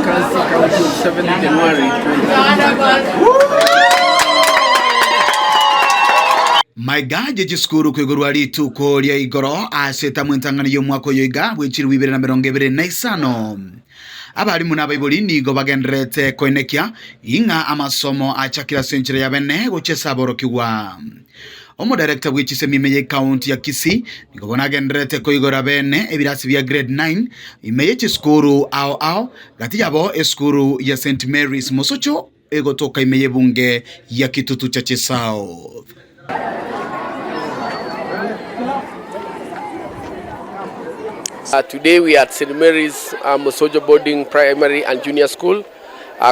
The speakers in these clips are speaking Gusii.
Embakasi County on 7th January 2025. Maiga ye chisukuru koigorwa rituko ria igoro ase etamu entang'ani y'omwaka oyo iga bwe chilifu ibere na emerongo ebere na isano. Abalimu na abaibori nigo bagendererete koenekia ing'a amasomo achakire ase enchera ya bene gochia ase aborokigwa. Omodarekta bwe chisemi ime y'ecounty ya Kisii nigo bono agendererete koigora bene ebirasi bia grade 9 ime ye chisukuru ao ao gati yabo esukuru ya St Mary's Mosocho egotoka ime y'ebunge ya Kitutu Chache South. Today we are at St. Mary's Mosocho Boarding Primary and Junior School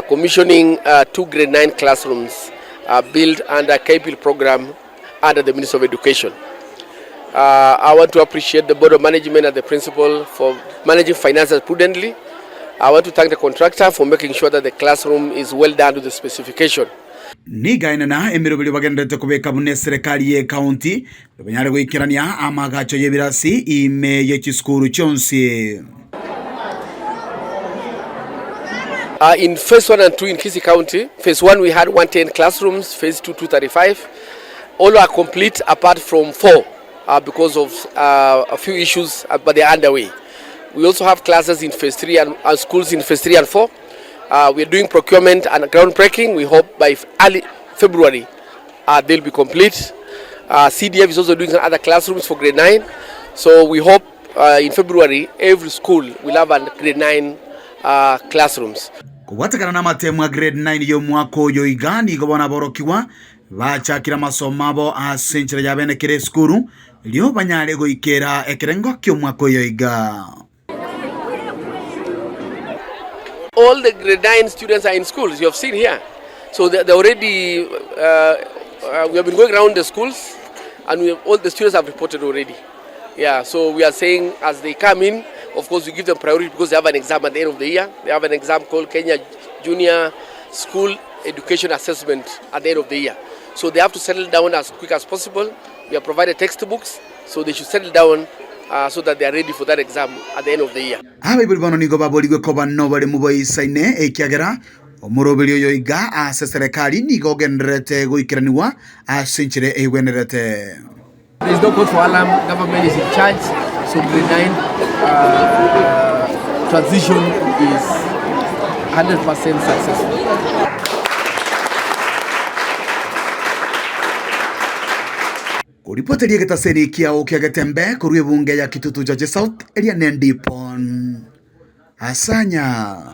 commissioning two grade 9 classrooms built under KPIL program under the Ministry of Education. I want to appreciate the Board of Management and the principal for managing finances prudently. I want to thank the contractor for making sure that the classroom is well done to the specification. Nigo aenena emeroberi bagendererete kobeka buna eserekari y'ecounty banyare goikerania amaagacho y'ebirasi ime ye chisukuru chionsi. In phase 1 and 2 in Kisii County, phase 1 we had 110 classrooms, phase 2 235. All are complete apart from 4 uh, because of uh, a few issues, uh, but they are underway. We also have classes in phase 3 and uh, schools in phase 3 and 4. Uh, we are doing procurement and groundbreaking. We hope by early February uh, they'll be complete. Uh, CDF is also doing some other classrooms for grade 9. So we hope uh, in February every school will have a grade 9 uh, classrooms. Kobwatekana n'amatemu a grade 9 y'omwaka oyo iga nigo bono aborokigwa bachakire amasomo abo ase enchera ya bene kera esukuru erio banyare goikera ekerengo ki'omwaka oyo iga. All the grade 9 students are in schools, you have seen here. So they, they already, uh, uh, we have been going around the schools and we have, all the students have reported already. Yeah, so we are saying as they come in, of course we give them priority because they have an exam at the end of the year. They have an exam called Kenya Junior School Education Assessment at the end of the year. So they have to settle down as quick as possible. We have provided textbooks, so they should settle down uh, so that they are ready for that exam at the end of the year. Abaibori bono nigo baborigwe koba noboremu boisaine, ekiagera omoroberi oyo iga ase serekari nigo ogendererete goikeranigwa ase enchera eigwenerete. There is no cause for alarm, government is in charge, so grade 9 uh, transition is 100% successful. Koripoteria egetaseni kiao kia Getembe korwa ebunge ya Kitutu Chache South, eria Nendipon Asanya.